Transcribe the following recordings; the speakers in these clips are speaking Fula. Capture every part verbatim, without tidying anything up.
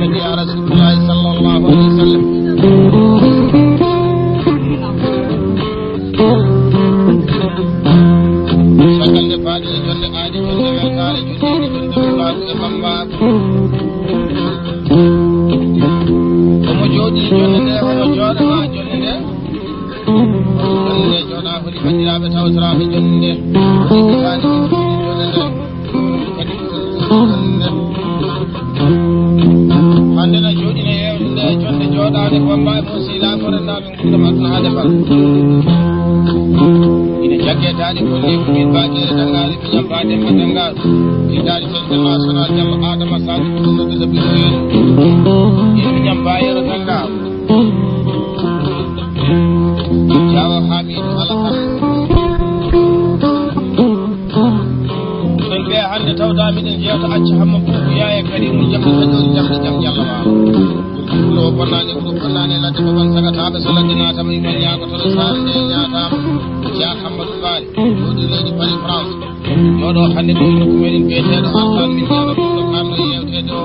Ya Rasulullah sallallahu alaihi wasallam. Caggal nde paaɗi e jonde aadi, jonde weltaare, jonde, jonde wulaagu e bambaagu. Omo jooɗi jonde nde, omo jooɗa haa jonde nde. Jonde nde jooɗa, holi banndiraaɓe tawtoraaɓe jonde nde? Holi hitaande jonde nde? Kadi jonde nde. Hannde na jooɗi na yeewde nde jonde jooɗaande ko mbawi mo si laakore naaɓe. Ɗum aduna hade fal. Ina jagge daande golle ko min baake e danngaale miñam ba Demba Danngaaro. Min daari international Demba Adama Sani ɗum no ɓe sabi ko yeeru. Ina miñam ba Yero Danngaaro. Jaawo Hamidu Alasan. Ɗen ɓe hannde tawda miɗen jeyata acca hamma buubu yaaye kadi mo jamɗe taƴoori jamɗe jam Yalla waalo. Wuro o bonnaani, wuro bonnaani, ladde ko ban sagataaɓe, so ladde naatama, iman ñaagotoɗo, saare nde ñaataama, Cheikh Hammadou Bari, jooɗi leydi Paris, France. Jooɗo hannde ɗo e nokku meɗen biyeteeɗo Artan, min jeyata ɗum ɗo kanno e yeewteede o,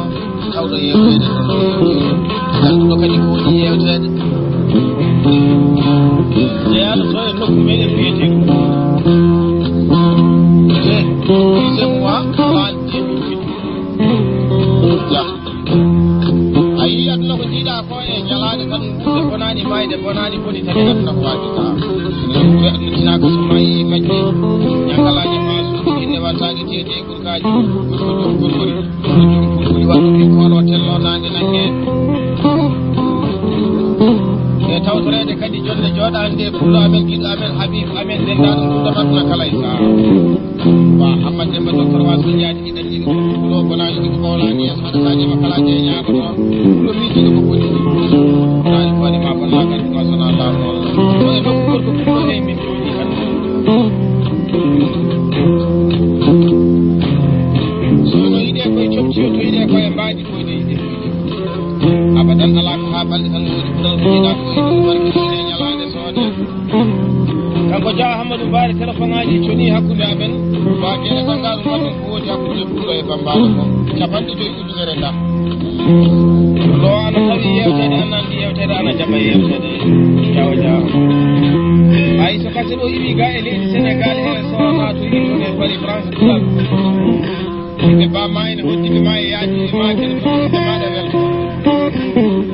tawɗo yeewteede ɗo ɗo yeewteede. Ngannduɗo kadi ko woni yeewteede. Jeyaaɗo to e nokku meɗen biyeteeɗo. Te, deuxième mois, Jah. A yii aduna ko njiiɗaa ko e ñalaande tan, wuurde bonaani, maayde bonaani, boni tan aduna ko waajata. Ene wuure aduna tinaa ko so maayi e majje. Ñangalaaje maa suuɗi kinne wattaaki teete e gurgaaji. Gorko joom gorkori, gorko joom kurkuri waɗɗo ɓikkooɗo tello naange nannge. E tawtoreede kadi jonde jooɗaande e pullo amen, giɗo amen, Habib amen, denndaanɗo ɗum ɗo aduna kala e sahaa. Wa Hammat Demba, docteur Waso Ndiaye, ɗi ɗaɗɗi ɗo, ɗo bonaani, ɗi ko bawlaani, yeeso haɗataani ma kala jeeñaaɗo toon. Ɗo miijiiɗo ko boni. Ɗaani ko waɗi ma bonnaagal, ɗum a sonaa laamu Allah. Ɗo e nokku gorko ɗum ɗo, hey, min jooɗii tan. So no yiɗee koye coftiyo, to yiɗee koye mbaadi, koyde yiɗee koyde. Abadan alaa ko haa balɗe tan woodi ɓural ko yiɗaa ko e ɗum barke ɗum e ñalaande soodee. Kanko Jah Amadou Bari, telefoŋaaji conii hakkunde amen, wa Gere Sanngalu ngonɗen ko woodi hakkunde Pullo e Bambaɗo ko capanɗe joyi ujunere ndaa. Ɗo ana tawi yeewteede, ana anndi yeewteede, ana jaɓa yeewteede. Jawa jawa. Hay so kase ɗo iwi ga e leydi Senegal, e sowata to yimɓe ɓe Paris, France, Dubaï. Ɓe ba ma ene hoddi ɓe ma e yaaji e ma kene fof ɓe maɗa welto.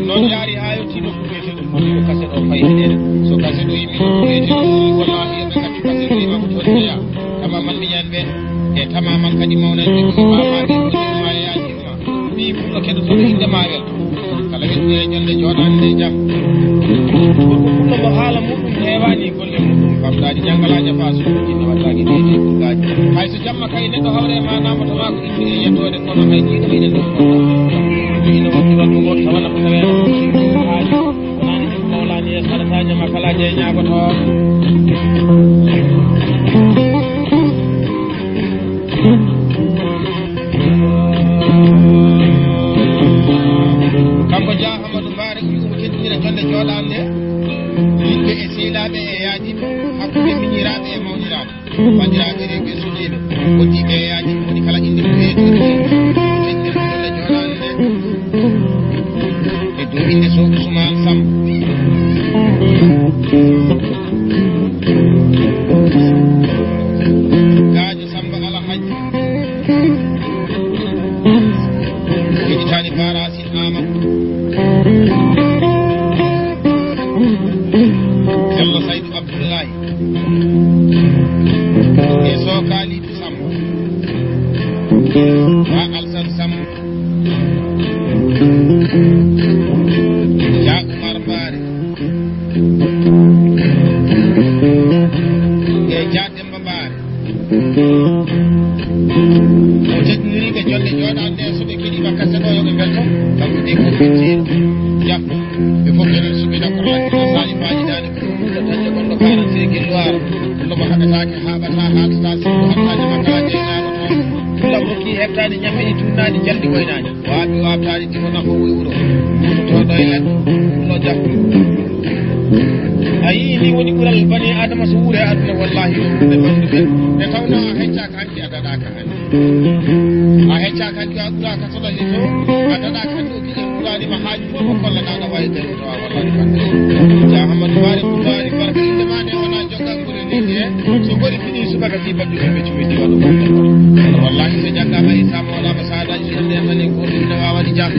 Noon yaari haa yotti nokku biyeteɗo Modibo kase ɗo fayi heɗen. So kase ɗo yimɓe nokku biyeteɗo Modibo wallahi eɓe nganndi kase ɗo yima ko toon jeya. Tama man miñan ɓe e tama man kadi mawnan ɓe ko ma ma ɓe hoddi ma e yaaji ma. Ɓii pullo keɗotoɗo innde ma welto. Kala weltini e ñande jooɗaande nde jam. Gorko pullo mo haala muɗum heewaani golle muɗum famɗaani ñangalaaje faa suuɗi jinne wattaaki deedi gaaji. Hay so jamma kay neɗɗo hawre ma naamata ma ko inde e yettoode kono hay jiiɗo ine ɗum. Ine wonti waddu ngon tawana ko taweena haaji. Konaani ɗum mawlaani e saɗataaje ma kala je ñaagoto. Kanko Jah Amadou Mbaare, ƴuumo teddinira jonde jooɗaande nde, yimɓe e sehilaaɓe e yaadiiɓe, hakkunde miñiraaɓe e mawniraaɓe, banndiraaɓe e ɓe sujiiɓe, wondiiɓe e yaadiiɓe, woni kala innde ko weetude, teddinira jonde jooɗaande nde, e dow innde Sow Ousmane Samb. Gaajo Samba Alhaji. Heɗitaani Baara Asin Amadou. Bello Saydu Abdullahi. E Sokali Samb. Ha Alsan Samb. Ya Umar Mbaare. E Ja Demba Mbaare. O teddiniriiɓe jonde jooɗaande nde, so ɓe keɗiima kase ɗo, yo ɓe mbelto, kanko de ko fittiiɗo. Jah, ɓe fof kadi so ɓe dakkorlaaki ɗo, Sali Faaji Daande, ɗo taƴƴo gonɗo quarante gilloire, lobo haɓetaake, haaɓata, haaltata, sikko haɓtaade makala jeynaama toon. Fulla rokki heɓtaade, ñammini, tunnaani, jaldi, koynaani. Waaɓi waaɓtaani, timo nafo wuy wuro. Wuro to ɗo e ladde. Ɗo jam. A yii, ni woni ɓural bani Adama so wuure aduna, wallahi, ɗo ɓe bandu ɓen. Nde tawnoo a heccaaka hanki, a daɗaaka hanki. A heccaaka hanki, a ɓuraaka so ɗaɗi to, a daɗaaka hanki, o kiƴe ɗum Kolla na ɗa wawi tawi to a wallani barka. Ja Hamadu Mare Buhari barka inde ma nde wona joggal ɓuri ni e so gori fini subaka fi baddu ɓe beccu ɓe diwa ɗo. Kono wallahi so jaggama e sama wala ba sadaji so nde tani ko ɗum ne wawani jam.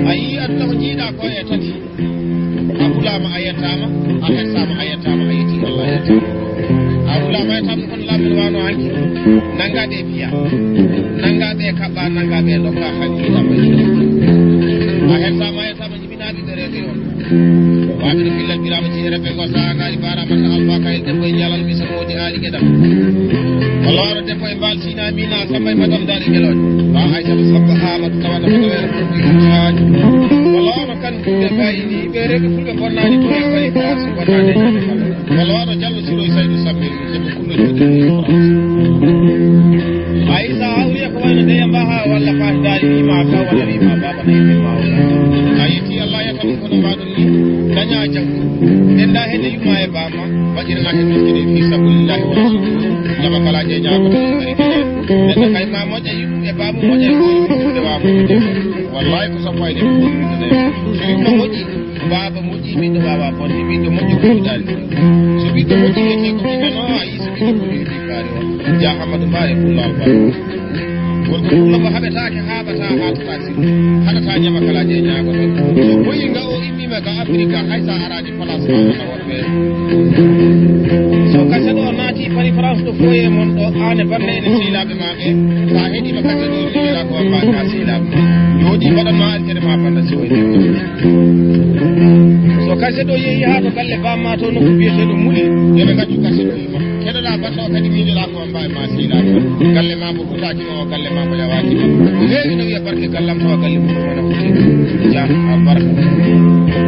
A yi aduna ko jiiɗa ko e tati. A hulaama a yettaama, a hersaama a yettaama, a yetti Allah a yettaama. A hulaama a yettaama, ɗum kono laamu no waawno hanki. Nanngaa ɓe piya, nanngaa ɓe kaɓɓa, nanngaa ɓe ndokka, hanki ɗam a yetti. A hersaama a yettaama, jibinaaɓe ɓe reeto yon. Waɓe no fillal biraama ci rebe ko saagaali baaraama ta alfa kayel debbo e jalal mi so moodi aali geɗam. Walla wano debbo e mbaal sina mina samba e madam daali geloñ. Ba ay saba samba Amadou tawana ko wera ko di haj. Walla wano kan ɓe bayni ɓe rewɓe fulɓe bonnaani to e kadi ko arsi bonnaani e ñande kala. Walla wano Jallo Siroy Saydu Sambe debbo fulɓe to e France. Ay sa hawri e ko wayno de yamba ha walla faati daali wima ka walla wima baba na yimɓe mbawo. A yetti Allah yata ɗum kono mbaɗo Daña jam. Denda hede yumma e bamma, waɗirma he miskine fi sabilillahi wa rasul. Lama kala je ñaago to ɗum ari kene. Neɗɗo kay ma moƴƴa yumma e bamma moƴƴa e goto ɗum de wa mo de. Wallahi ko sappo ay de ko ɗum de. So yumma moƴƴi, baba moƴƴi, ɓiɗɗo wawa bonde, ɓiɗɗo moƴƴo ko dali. So ɓiɗɗo moƴƴi yete ko ɓiɓɓe no a yi so ɓiɗɗo ko ɓiɗɗo kaari on. Ja Hamadu Mbaare Pullo Albarka. Worgo ɗum lobo haɓetaake haaɓata haatata sirri. Haɗata ñama kala je ñaagoto. So boyi nga o immima ga Afrika hay sa arani place ma ana woɗɓe. So kase ɗo naati pari France ɗo foye mon ɗo ane bande ene sehilaɓe ma ɓe. Sa heɗima kase ɗo miɗira ko amma ka sehilaɓe ma. Jooɗi mbaɗanma alkere ma banda siwoyde. So kase ɗo yehi ha to galle bamma to nokku biyeteɗo muli. Yoɓe gaccu kase ɗo yima. Keɗoɗa bato kadi miɗoɗa ko mbawi ma sila. Galle ma mo hutaki o galle ma mo yawaki ma. Ko heewi no wiya barke gallam tawa galle mum wona huti. Ja albarka.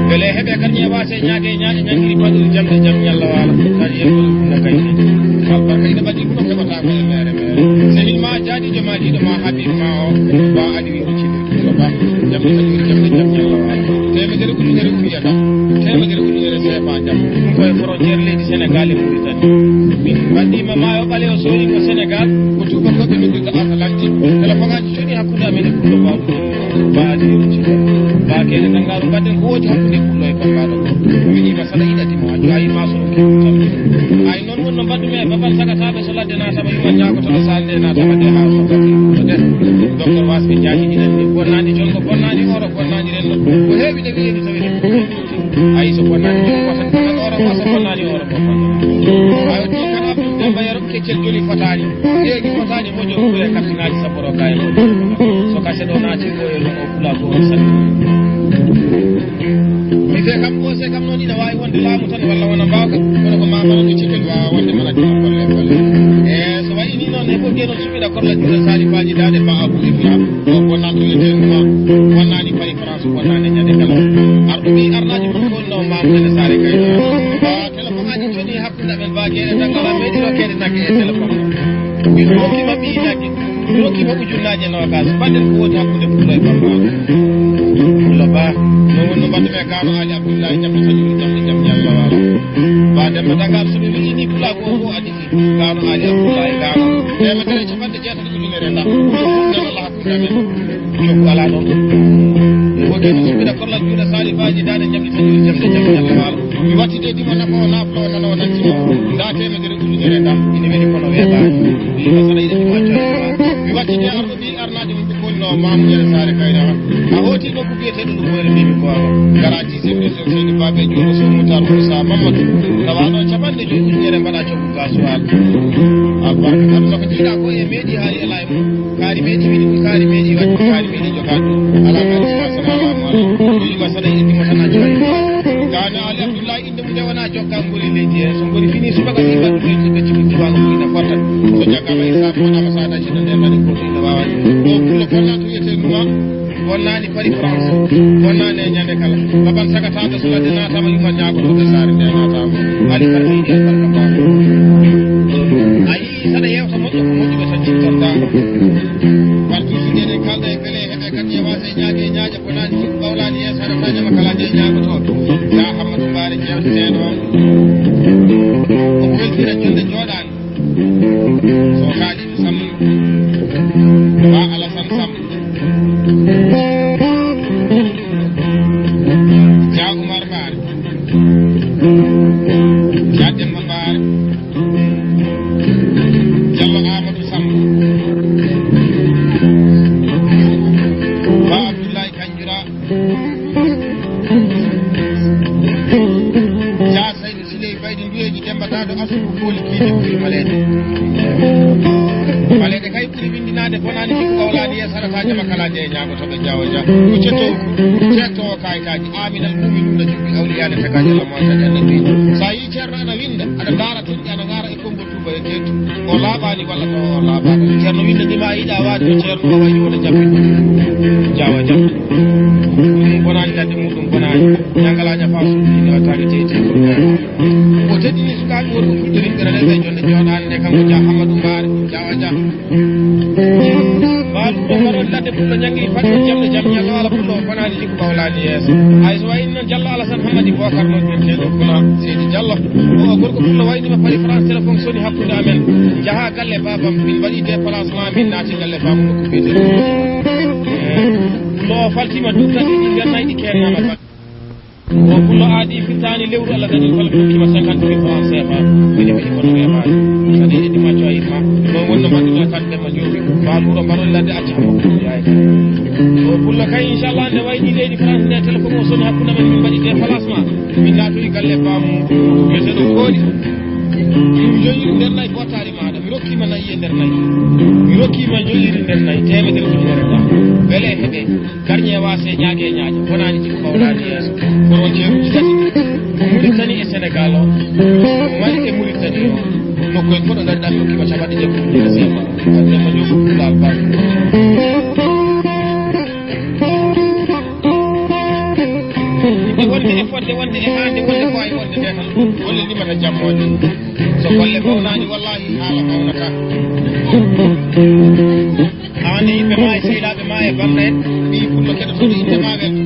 Bele heɓe kan ñewa se ñaage ñaage ñangiri baɗol jamde jam ñalla wala. Kadi e na kay. Albarka ina baɗi ko keɓata ko e mere mere. Sehil ma jaadijo ma diɗo ma habib ma o ba adi wi ucci. Ba jamde jam jam jam. Temedere ujunere ujunere ujunere sefa jam. Ɗum koye frontiére leydi Sénégal e Mauritanie. Min mbaɗɗima maayo ɓaleewo soodi ko Sénégal, ko tuubakooɓe noddirta Atlantique. Telefoŋaaji coni hakkunde amen e Pullo Baaɗo. Baaɗi e Pullo. Baakeene Nangaaru mbaɗden ko woodi hakkunde Pullo e Bambaaɗo. Wiɗima saɗa yiɗa dimo a joayi ma sono kewu tan. Ay noon wonno mbaɗɗumi e babal sagataaɓe so ladde naatama yuma ñaagotoɗo saalde naatama de haa sottaki Pullo de. Docteur Wasɓe jaaji ɗiɗan ni bonnaani jongo bonnaani oro bonnaani renndo. Ko heewi de wiyeede tawede Pullo. Ay so bonnaani joom wasa ɗoora wasa bonnaani oora bonnaani. Ayo ti kan abdul demba yaro keccel joli fotaani. Yeegi fotaani mojo kule kartinaaji saboro kaye mojo. So kase ɗo naati ko e ɗum o fula ko on sani. Mi fe kam ko se kam noon ina waawi wonde laamu tan walla wona mbaawka kono ko ma mana ɗo cikkol waawa wonde mana ɗum golle golle. E so wayi ni noon e ɓogge noon suɓiɗa korla juuɗe saalifaaji daande ba abu ibra o bonnaani to yeteenuma bonnaani payi France bonnaani ñande kala. Arɗo ɓi arnaaji mum ko no maam ene saare kay. Ba telefoŋaaji joni hakkunde amen ba geɗe tan ngala meɗi rokkede nagge e telefoŋ. Min rokkima ɓi nagge. Min rokkima ujunnaaje nogas. Mbaɗen ko woni hakkunde Pullo e Bamba. Pullo ba. No wonno mbaɗɗo ɓe kaano Ali Abdullahi jamɗo sañuɗo jamɗo jam ñalla wala. Ba demma dagal so ɓe wi'i ni pula ko ko adi. Gano Ali Abdullahi gano. Temedere capanɗe jeetati ujunere ndax. Nana la hakkunde amen. Jokku alaa ɗoon. Ko kadi suɓiɗa korlal juuɗe saalifaaji daande jamɗe sañuɗi jamɗe jam ñalla waalo. Mi wattide dimo nafa o naaflo o nana o nantino. Nda temedere ujunere ndam ina weli kono weeɓaani. Wiima saɗa yiɗa dimo accoy ma. Mi wattide arɗo ɓi arnaajo mum ɓe kolno maamujere saare kayra. A hooti nokku biyeteeɗo ɗum hoyre mbimi ko ama. Garaaji semre sew seydi baabe juuɗo sow mutar Moussa Mamadou. Tawa ɗo capanɗe joyi ujunere mbaɗa coggu gasoil. Albarka kam soko jiiɗa ko e meeɗi haali e lay mum. Kaari meeɗi wiɗi ɗum kaari meeɗi waɗi ɗum kaari meeɗi jogaani ɗum alaa kaari sima sona laamu alaa wiɗi ma saɗa yiɗi ma tan a jogaani kaana ali abdullahi inde mum nde wona jokka ngori leydi he so ngori fini subaka ɗi mbaɗɗu leydi ɓe ciɓi tubaako ko ina fotta so jaggama e sa wonama sa daci ɗo nder nani ko ina wawa ɗo pullo fonna to wiyete numa wonnani pari france wonnani e ñande kala baban sagataɓe so ladde natama yumma ñagotoɓe saare nde natama ali farmiɗi e barka ba ayi saɗa yewta moƴƴo ko moƴƴuɓe tan cittorɗa Wattu sujjade kalda e pele heɓe kadi e wasa e ñaaƴe e ñaaƴe ko naani fof ɓawlaani yeeso haɗa tañama kala de ñaagoto ya hammadu mbaare jewteteɗo omo weltira julde jooɗaani so kaaliɗo samma ma alasan Windinaade bonaani jikku ɓawlaani yeeso, haɗata jama kala je e ñaago to ɓe jaawo ja. Ko cetto, cetto o kaayitaaji. Aamin al mu'minuuna jubbi awliyaa ne tagaaji Allah Muhammad annabi. So a yii ceerno ana winda, aɗa ndaara tun ana ŋaara e konngol tuuba e teetu. O laaɓaani walla tawa o laaɓaani. Ceerno winda ɗi ma a yiɗa waade ko ceerno o wayi wona jammi. Jaawa jam. Ɗum bonaani ladde muɗum bonaani. Ñangalaaja faa suuɗi ne wattaani teeti. O teddini sukaaɓe worɓe fulɓe winɓe rewɓe jonde jooɗaande nde kanko Jah Hammadu Mbaare. Jaawa jam. Mbaalu ɗo mbaɗon ladde pullo ñanngi faɗɗo jamɗe jam ñallo ala pullo o bonaani jikku ɓawlaani yeeso. Hay so wayi noon Jallo Alasan Hammadi Bookar noon ɓirteeɗo Kula Seydi Jallo. O gorko pullo waynima paɗi France téléphone soni hakkunde amen. Njaha galle baabam min mbaɗi déplacement min naati galle baamu nokku biyeteeɗo. Pullo o faltima duttaɗi ɗi nder nayɗi keernaama ba. O pullo aadi firtaani lewru Allah dañi kala ɓe rokkima cinquante mille francs C F A. Mbeɗe waɗi kono weeɓaani. Kadi e ɗi macco a yimma. Ɗo wonno mbaɗɗuɗo tan ɓemma joomi. Mbaalu wuro mbaɗon ladde acca mo. Yaay. O pullo kay inchallah nde wayni leydi France nde téléphone o soni hakkunde men min mbaɗi déplacement. Min naatoyi galle baamu. Mese ɗo kooɗi. Ɗum joyi nder nayi bottaari maaɗa. Mi rokkima nayi e nder nayi. Mi rokkima joyiri nder nayi. Teemedere ujunere ɗa. Wele heɓe. Garñe waase ñaage e ñaaje, bonaani jikku ɓawlaani yeeso. Kono on ceeruuji tati, ko Muritani e Senegaal o, Mali e Muritani o, nokku en fof ɗo ngannduɗaa mi hokkima capanɗe jeegom ujunere seeɗa. Wadde ko joom ɗum laal baɗo. Yiɗde wonde e fodde wonde e haande wonde ko wawi wonde nde tan, wonde limata jammoode. So golle mawnaani, wallahi, haala mawnata. Aan e yimɓe ma e sehilaaɓe ma e bannda en, ɓiyi pullo keɗotooɗo innde ma welto.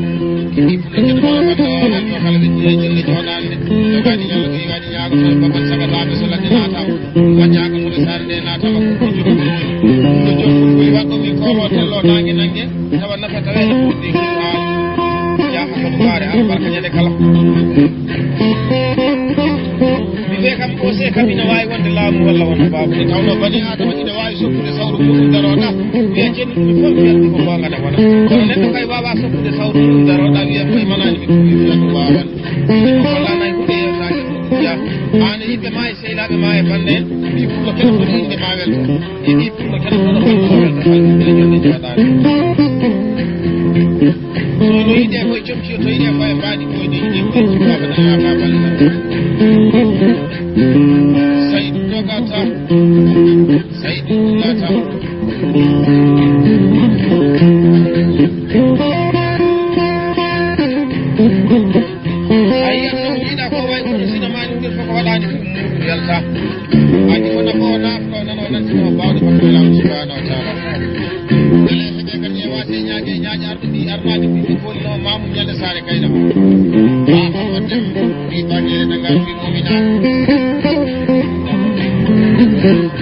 Ɓiyi pullo keɗotooɗo bannda o welto kala ɓe ƴiye jelle jooɗaande. Jogaani ñallo ɓe waɗi ñaago tan babal sagataaɓe so ladde naataama. Waɗ ñaago to ɓe saare nde naataama ko ɗum joom ɗum woni. Ɗum ɗo joom ɗum woni waɗɗo min koolo tello naange nannge. Tawa nafa taweede ko ɗum ɗi haa Jah Hammadu Mbaare albarka ñande kala. Mi wiya kam, o se kam ina waawi wonde laamu walla wonde baabu. Nde tawnoo bani Aadama ina waawi soppude sawru muɗum darooɗa, wiya cennuɗo ɗum fof, wiya ɗum ko goonga na wona. Kono neɗɗo kay waawaa soppude sawru muɗum darooɗa, wiya koye manaani mi ɗum, wiya ɗum waawaa. Neɗɗo ko walla nay huɗe yewtaade ɗum, wiya. Aan e yimɓe ma e sehilaaɓe ma e bannde en, mbi pullo keɗotooɗo innde ma welto. E mbi pullo keɗotooɗo bannde o welto, hay huɗe e jonde jooɗaade. So no yiɗe koye comci, to yiɗe koye mbaadi, koye ɗe yiɗe koye sukaɓe na yaaka balɗe tan. Saydu dogata, Saydu wulata. A yiyat no yiɗa ko way kono sina mani wulirta ko waɗani ɗum yalta. Adi wona ko nafɗo nano nanti no bawɗo ko Laamu subhanahu wa ta'ala. Wele heɓe kadi e waasi e ñaaƴe e ñaaƴe arɓe mbi armaade mbi ɓe koli no mamu ñande saare kayna. Ba ko wadde mbi bangere na ngal mbi momina.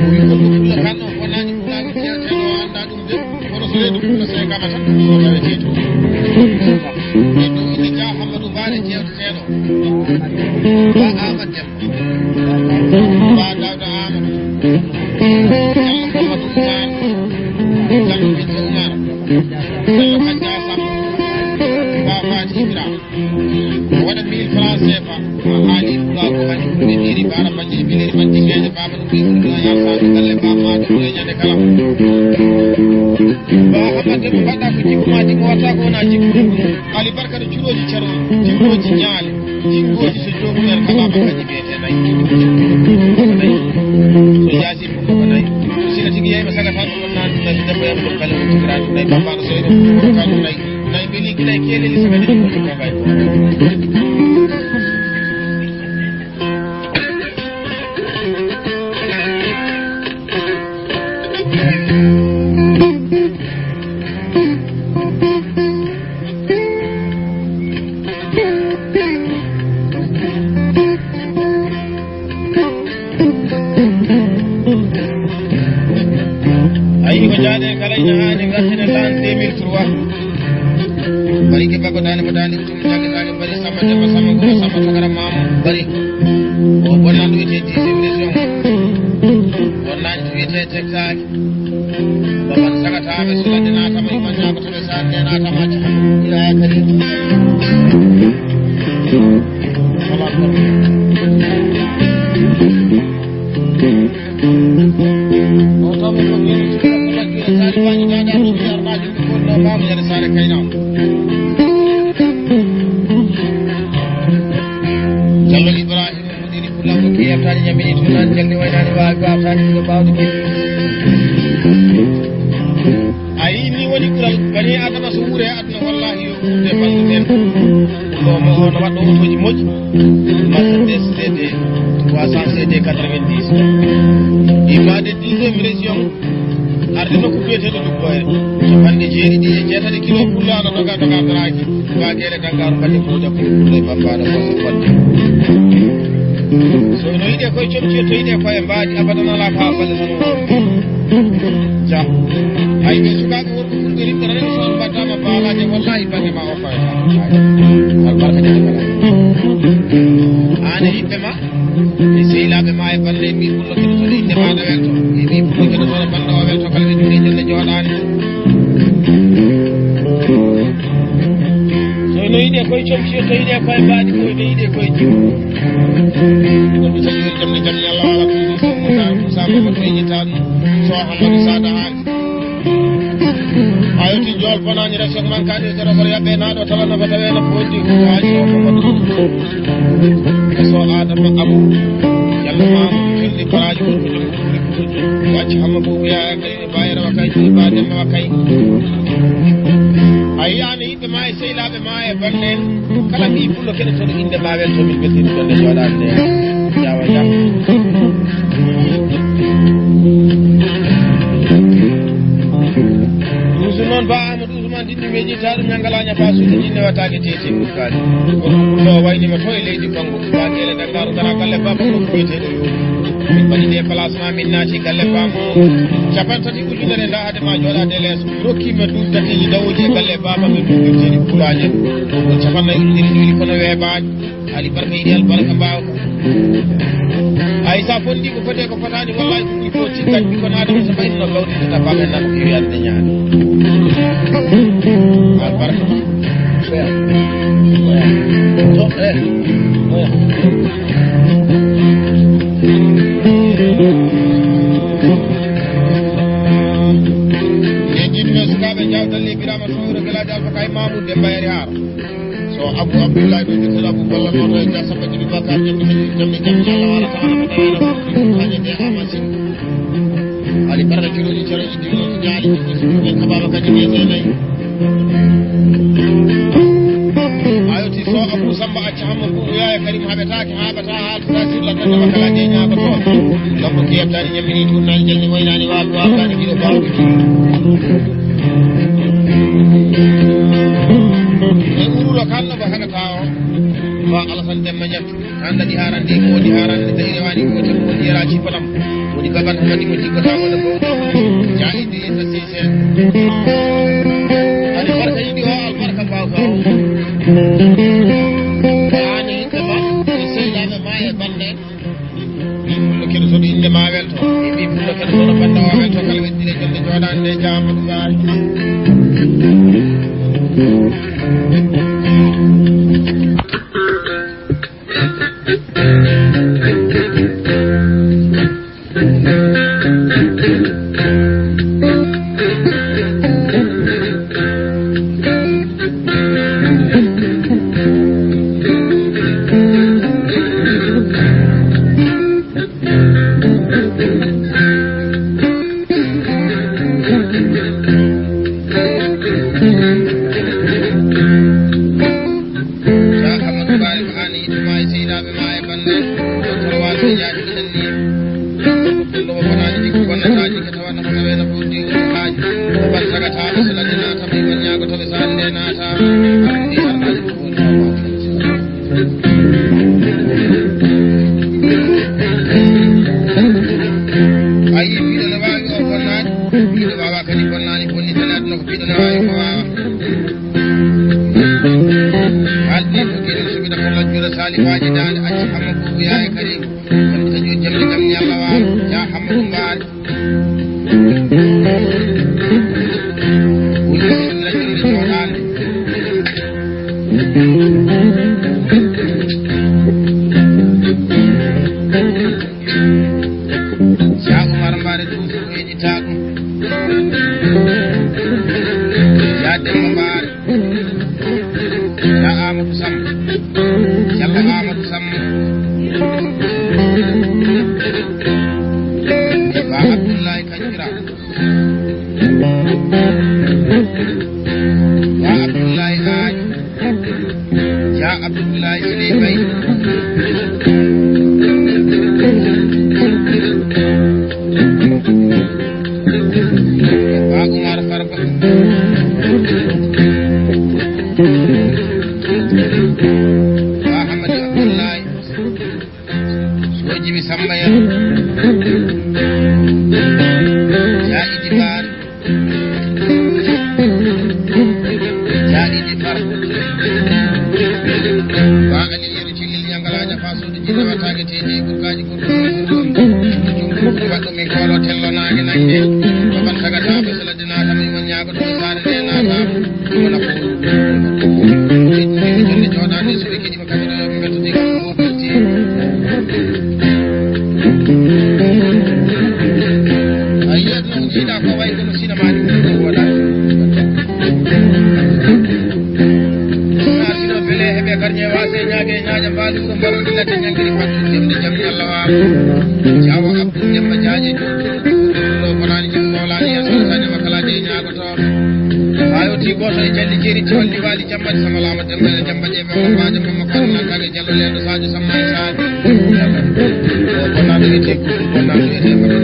Wi ko ɗum la kanno ko nani ko nani tewte no anda ɗum de. Kono so reedu ɗum no seekama tan ɗum no tawete to. Ɓe ɗum inde Jah Hammadu Mbaare jewteteɗo. Ba Amadou Dem. Ba Dawda Amadou. Yalla Amadou Umar. Yalla Binta Umar. Yalla Hajja Samba. Ba Fati Ibra. O waɗa mille francs C F A. Haali Pulaagu hani. Ɓe mbiiri baara majji, mbiiri majji ngeeje baaba no mbiiri ɗum ɗo yaltaade galle baaba ma ɗum ɗo ñande kala. Ba Amadou Dem mbaɗɗa ko jikku ma, jikku watta ko wona jikku. Ali barka no curooji carol, jimmooji ñaale, jinngooji so joomum en kalaama kañum wiyetee nayi. Ko nayi. So yaasi ɗum ko nayi. Sina tigi yeeyma sagata ko ɗon naani nayi debbo yam ɗum kala ɗum tigiraani nayi bambaano so eɗum ɗum kala ɗum nayi. Nayi mbeli gila e keeleli so kadi ɗum ko kay. A yii ko jaaɗe kala ina haani ngartene lan deux mille trois. Bari ke bako dani ko dani ko tumi jagge dani bari sama jama sama ko sama to kara mamu bari. O bonan do te dixième région. Bonan do te texte. Baban sagata ɓe sulande naatama iman ñaagoto ɓe sande naatama. Ila yakari. O tawmi ko geni. Waaji daada ɗum yarnaaji ɗum wonno maamu yande saare kayna. Jallo Ibrahima mo ɗiɗi fulla mo ke yeftaani ñamini to naan jalni waynaani waawi waawtaani ɗiɗo baawɗo ke. A yii ni woni ɓural bani Adama so wuure aduna wallahi yo wuurde ɓanndu men. Ɗo mo on waɗɗo otooji moƴƴi. Mercedes C D trois cents C D quatre-vingt-dix. Imaade dixième région. Arde nokku biyeteeɗo Luggoye, capanɗe jeeɗiɗi e jeetati kilo pullo ana doga doga daraaji, ba geele dangaaru mbaɗi ko jaɓɓo pullo e bambaɗo ko fodde. So no yiɗe koye comci, to yiɗe koye mbaadi, abadan alaa ko haa balle tan woni. Ja. Hay ɓe sukaaɓe worɓe ɓurɓe rimɓe tan so on mbaɗdama baalaade, wallahi bannge ma o fayata. Albarka de bala. Aan e yimɓe ma. E sehilaaɓe ma e bannde, mi pullo keɗotooɗo innde ma na welto. E mi pullo keɗotooɗo bannde o welto kala ɓe juuɗe jelle jooɗaani. So no yiɗe koye comci, to yiɗe koye mbaadi, ko no yiɗe koye jimmo. Ɗum mi tawi jam ne jam yalla wala ko ɗum so mo sa ko sa ko to yiɗi tan. So Amadou Sada Haali. A yewti jool bonaani resok man kaani so rokor yaɓɓe naaɗo tala nafa tawe no fondi huwaaji o ko moɗo. So Adama Abu, yalla ma mo julli baraaji ko ɗum wacci hamma ko wiya e kay ba e rawa kay ba demma wa kay. A yiyaani yimɓe ma e sehilaaɓe ma e bannde en. Kala mi pullo keɗotooɗo innde ma welto min beltini ɗon e jooɗaade nde. Jawa jam. Ɗum so noon ba Amadou Ousmane Dinɗi weeji taɗum ñanngala ñafa suudu jinne wattaake tete ɓurkaani. Kono ɗum ɗo waynima to e leydi Kongo. Ba geele Dakar gara galle baba ko wiyeteeɗo yo. Min mbaɗi nde placement min naati galle baba. Capan tati ujunere nda hade ma jooɗaade lees. Rokkima ɗum tati dawooji e galle baba min ɗum ɗum jeni pulaaje. Ko capan nayi ujunere jooni kono weebaani. Ali barka yiɗi albarka mbaaw. Ay sa fondi ko fotee ko fotaani wallahi ko ɓuri fof cikkat ɓikkon Adama so ɓayno gawdi tata baba nan ko yoyande ñaani. Albarka. Oya. Oya. To, eh. Oya. Ye jinno sukaaɓe jawtal le Birama Sowro Gelaajo Alfa Kay Mamoud Demba Yari Har. So Abu Abdullahi ɗo jirtel Abu Balla noto e Dia Samba Jibi Bakar jamɗe jamɗe jamɗe Allah wala ta'ala ko dawala ko kaje de amasin. Ali barka kiloji ceroji dino jaali ko suɓe kababa kaji be de nay. Ayoti so Abu Samba acca hamma ko yaya Karim habetake habata hal tasir la tan makala de nyaaba to. Lambo ki yabtani nyamini tunna jalli waynani wa wa kan gido bawo. E ɓuruɗo kalno ko haɗata o. Ba Alasan Demba Ñakki. An daɗi harande ko woni harande tawi rewani ko woni yaraji palam. Woni baban ko woni mo jikkata wona ko. Jaidi ta sise. Ani barka yiɗi o albarka bawka o. Ani kama ko seylaɓe ma e bande. Ɓi pullo keɗo soɗo innde ma welto. Ɓi pullo keɗo soɗo bannda o welto kala weddire jonde jooɗande jaama ɗumaari. Sa Amadou Bari ko an e yimɓe ma e seynaaɓe ma e bannde. Kono waasa yaade ko nanni. Ko ɗum ɗo wonani ɗi ko bonnataaji ko tawa nafa tawe no ɓurdi haaji. Ko bal tagataaɓe so ladde naata, ɓe won ñaagotoɓe so hannde naata. Ardi arnaaji ko woni. A yii, piɗo ne waawi o bonnaani, piɗo waawaa kadi bonnaani, bonni tan aduna ko piɗo ne waawi ko waawaa. Haaldi ko giɗo suɓiɗo ko lajjuɗo saalifaaji daande acca hamma buubu yaaya Karim. Kam taƴo jamɗe kam ni Allah waalo, ya hamma ɗum mbaari. Woni ko lajjuɗo jooɗaande. Cheikh Oumar Mbaare Duuso ko heɗitaago. Ba Abdullahi Aaj. Ya Abdullahi Suley Bay. Ba Umar Farba. Ba Hamadi Abdullahi. Soji mi Samba Yero. Jaaɗi Dibar. Jaaɗi Dibar. Ba Ali Yero Cilil Ñangalaaja fa sodu jinne wattaake teeji e burkaaji kurɗi. Jumɗi waɗɗo min koolo tello naange naŋge. Baban tagata ɓe sala dinaata min won ñaagoto ɓe saare nde naata. Wona ko. Jonde jooɗaande so ɓe keɗi A yiyat no jiiɗa ko wayi kono sinama ni ɗum waɗa. Sino bele heɓe garñe wase ñaage ñaaƴa mbaali wuro mbaɗo ɗillata ñangiri fadde jemde jam yalla wa. Jawo Abdou Demba Jaaje. Ɗo bonani jim mawlani ya sosani makalaje ñaagoto. Haa yewti gooto e jalli jeeri, tiwal liwaali, jamma e sama laama, demba e jamma ƴeeɓe, on waajo mamma, kono nan kage jallo leeɗo, Saajo Samma e Saali. O bonnaano wiyetee Kuudu, bonnaano wiyetee Mbaɗo.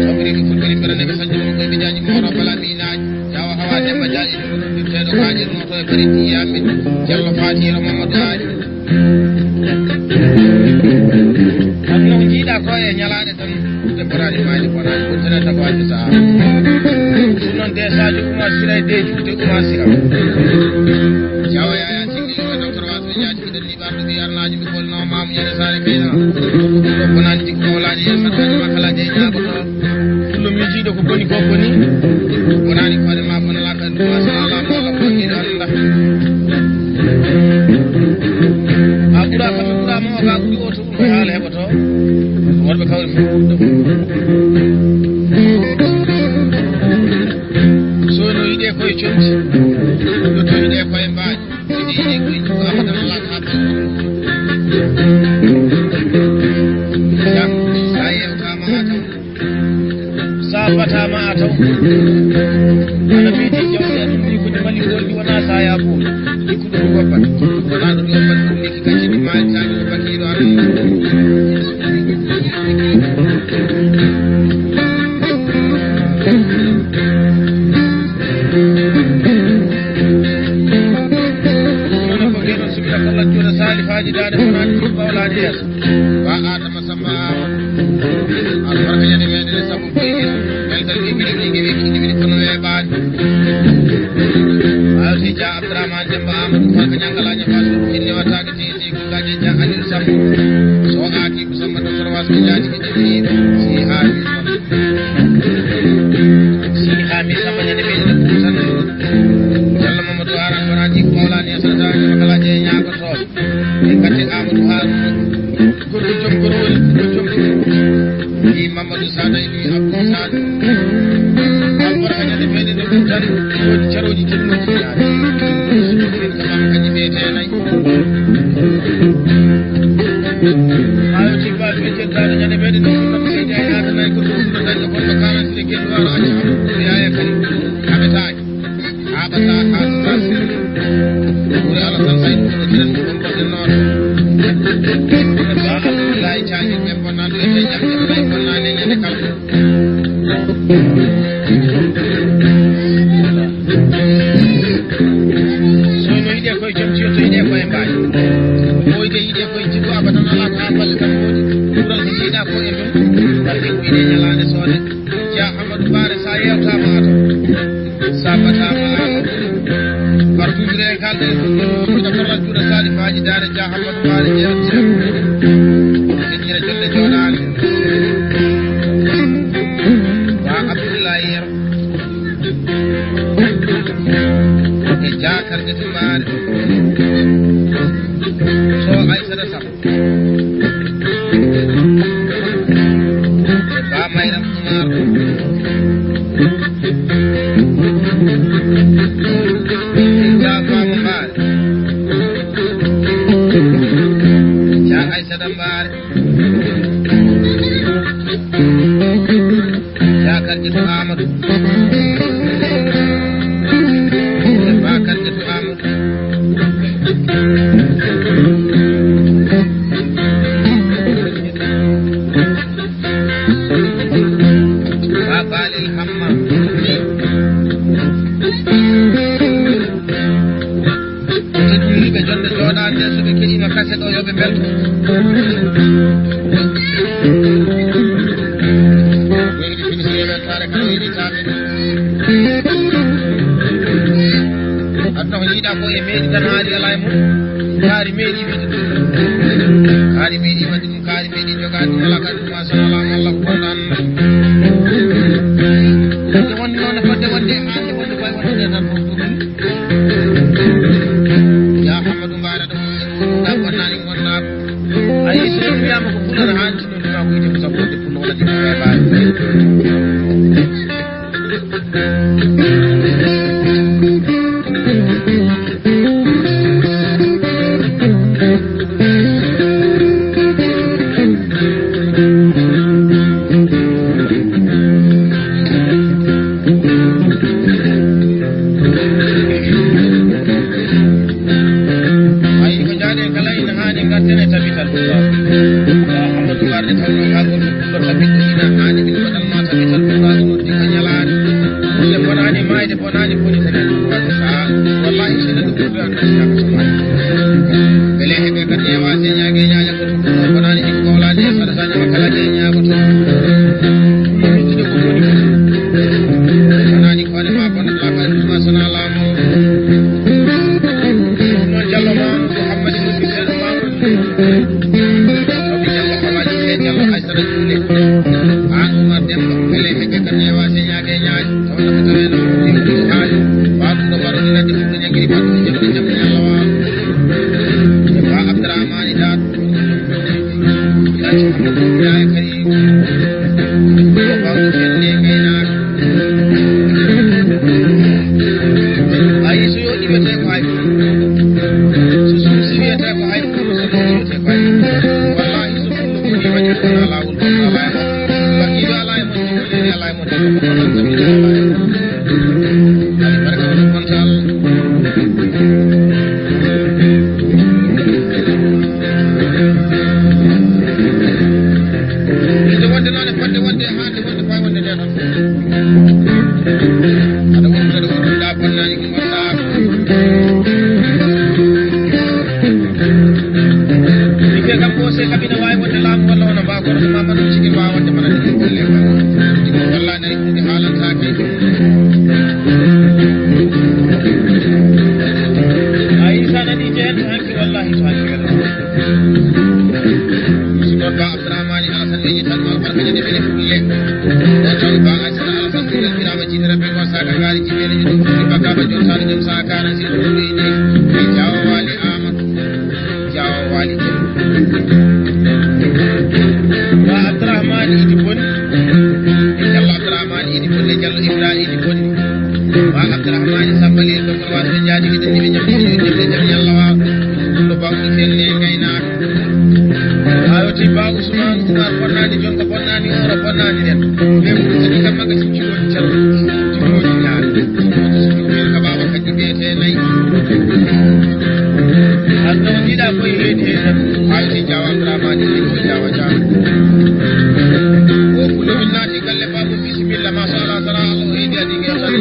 Sawri ɓe fulɓe rimɓe rene ɓe sañjo mum koye ɓe jaaji mooro bala mi naaji. Jawa hawa demba jaaji ɗum ɗum teeɗo kaaƴe noto e bari jiyaami. Jallo faatiiro Mamadou Aali. Kono no jiiɗa ko e ñalaaɗe tan, ɓe bonaani maayde, bonaani, ɓurtana tabaade sa'a. Ɗum noon, de Sadio Oumar Sira e de Juude Oumar Sira. Jawa Yaya Singli, ko docteur Wasɓe Ñaaji, mi ɗen liɓarɗo ɓe yarnaaji, mi holno maamu ñande saare kayna. Ɗo bonaani jikko mawlaaji, yen saɗaaji makkalaji e ñaagoto. Ɗum miijiiɗo ko boni ko boni. Bonaani koode ma bonalaa ka ɗum asalaama walla ko hiɗo annda. A ɓura kam mi ɓura mo ga ɓuri o to ɗum ko haala heɓoto. Worɓe kawri fof ɗum. So no yiɗe koye comci. Ɗo to yiɗe koye mbaaji. Sa batama a taw. Ana mbiiti jawdi aɗum ndi ko ndi mali wonɗi wona saya bo. Ndi ko ɗum goppat. Wona ɗum goppat ɗum ndi ki kacci ɗi maali sa ɗum bakkiɗo aɗa. Kono ko ngeno sumina ko laccuɗo salifaaji daande ko naati ɗum ɓawlaade yeeso. Ba Adama Samba Amadou. Albarka ñande meɗen e Samba Boy Giro. Belgal ɓe mbiɗi ɓe ngewi kindi mbiɗi kono weeɓaani. Awti Dia Abdourahmane Demba Amadou Farka Ñangalaña Fatou. Kinne wattaake titi ko gaje Dia Aliou Samba. So aaki ko Samba Docteur Wasko Diagne ko jibini. Si haami. Si haami Samba ñande meɗen e Buutan. Yalla Mamadou Aran Faraji ko Mawlani e Santa e Makalaji e Ñaagoto. E gatti Amadou Haruna. Gorko jom gorwol, gorko jom gorwol. Ni Mamadou Sada e ni Abdou Sada. Albarka ñande meɗen e Buutan. Woni carooji tinnoji yaade. Ko Baba Kaji ɓe teenay. Ayo, tigga ɓe jettaɗo ñande meɗen ɗo ɗum seydi ay naata nayi ko ɗum ɗo dañɗo gonɗo quarante de gello waro aji hamɗo ɗum yaya kadi. Aɓetaaki. Aɓata ha sas. Ɓuri ala tan saytu ɗum ɗo kiran ɗum ɗo ɗum noon. Ba Abdullahi Caji ɓe bonnano e ɓe jaɓɓe ɓe bonnani ñande kala. So no yiɗe koye jom tiyo, to yiɗe koye mbaaji. Ɓooyde yiɗe koye jikku abadan alaa ko haa balle tan moƴƴi. Ɓural ko jiiɗa ko e mum. Wadde ko yiɗe ñalaande soode. Dia Amadou Bare sa yewtama ato. Sabata ma. Partout kalde. Ina kolla juuɗe salifaaji daara Dia Amadou Bare Dia. Keñira jonde jooɗaani. Wa Abdoulaye Yero. E jaakar ɓe tumbaare. So Aysata Samba. E Ba Mayram Umar. Ba Fama Mbaare. Ja Aysata Mbaare. Jaakar Ƴettu Amadou. Welto. Weli fini si weltaare kala weli taake. Aduna ko yiɗa ko e meɗi tan haali ala e mum. Kaari meɗi wiɗi ɗum. Kaari meɗi waɗi ɗum, kaari meɗi jogaade ɗum, ala kadi ɗum, masha Allah, Allah ko bonɗo Allah. Nde wonde noon, fodde wonde e haalde wonde koye wonde nde tan fof ɗum. Ya Amadou Mbaara ɗum, ɗa bonnani, bonnani. Ayi, so ɗum wiyama ko Pulaar haali, so ɗum wiyama ko yiite ko sappo, de Pulaar wala de Pulaar. Ayi, ko jaaɗe kala ina haani ngarten e tabital Pulaar. Amadou Mbaara, nde tawnoo haa gooto pullo tabiɗɗo ina haani min mbaɗan ma tabital Pulaar, ɗum woni ko ñalaani. Kulle bonaani maayde, bonaani boni tabital Pulaar. Aa, wallahi, so neɗɗo ɓurɗo anndaa siyaka so maayde. Mbele heɓe kadi e waase ñaage ñaaña ko ɗum ɗum bonaani ɗi ko wolaani e fada saña ma kala de ñaagoto. Ɗum ɗum ɗiɗo ko boni ko. Bonaani ko ne ma bonat la kala ɗum ma sona laamu. Ɗum noon Jallo Mamadou Mouhammadi Moussa Seeɗa Mamadou. Ɗo mi Jallo Alaaji Sey Jallo Aysata Juule. Aan Umar Demba, mbele heɓe kadi e waase ñaage ñaage. Tawa no ko tawee no ɗum ɗum haali. Ba ɗum ɗo mbaɗo ni ladde ɗum ɗo ñaggiri ba ɗum ñaggiri ñaggiri Allah waalo. E ba Abdourahmane Daat. Yaay kadi. Ko ba ɗum fenne ngaynaaka. Ayi, so yooɗi wiyetee ko hay. So suusi wiyetee ko hay. So suusi wiyetee ko hay. Wallahi, so ɗum ɗum woni waɗi ko alaa won ko alaa e mon. Wakiilu alaa e mon, ɗum woni alaa e mon. Ɗum ko alaa e mon. Ayi, barka won ko alaa. Inde wonde noon e fodde wonde e haande wonde faa wonde nde tan. Aɗa wondude, aɗa wondude, a bonnaani ko ngonɗaa. Mi wiya kam ko se kam ina waawi wonde laamu walla wona mba kono ko Mamadou Cikki waawa wonde mana ɗum golle ma. Ɗum walla nani ɗum ɓe haalantaake. A Issa nani jehen to hanki wallahi to hanki wala. Musidɗo ba Abdourahmane Alassane Weñi tan noon barka ñande ɓele fulle. O tawi ba Aysata Alassane Weñi Birama Jiitata ɓe ko saka gaari jiɓele ɗum ɗum bakaba jottano jom sakana si ɗum ɗum ɗum ɗum. Jawo wali Amadou. Jawo wali. Ba Abdourahmane Idi Boni. Jallo Abdourahmane Idi Boni, Jallo Ibrahima Idi Boni. Ba Abdourahmane Sambali, Doktor Wasa Jadi, Jadi, Jadi, Jadi, Jadi, Jadi, Yalla wa. Ɗum ɗo ba Ousmane ne ngaynaaka. A yoti ba Ousmane Oumar bonnaani jonka bonnaani oora bonnaani nen. Ɓe ko kadi kam maga si jiwoji cer. Jiwoji ñaar. Ko so ɗum ka baba kadi ɓe te nay. Aduna o jiiɗa koye heedi he tan. A yoti jawa Abdourahmane Idi Boni jawa jawa. O ko lomin naati galle babu bisimilla masha Allah sara Allah o heedi adi ngi Allah.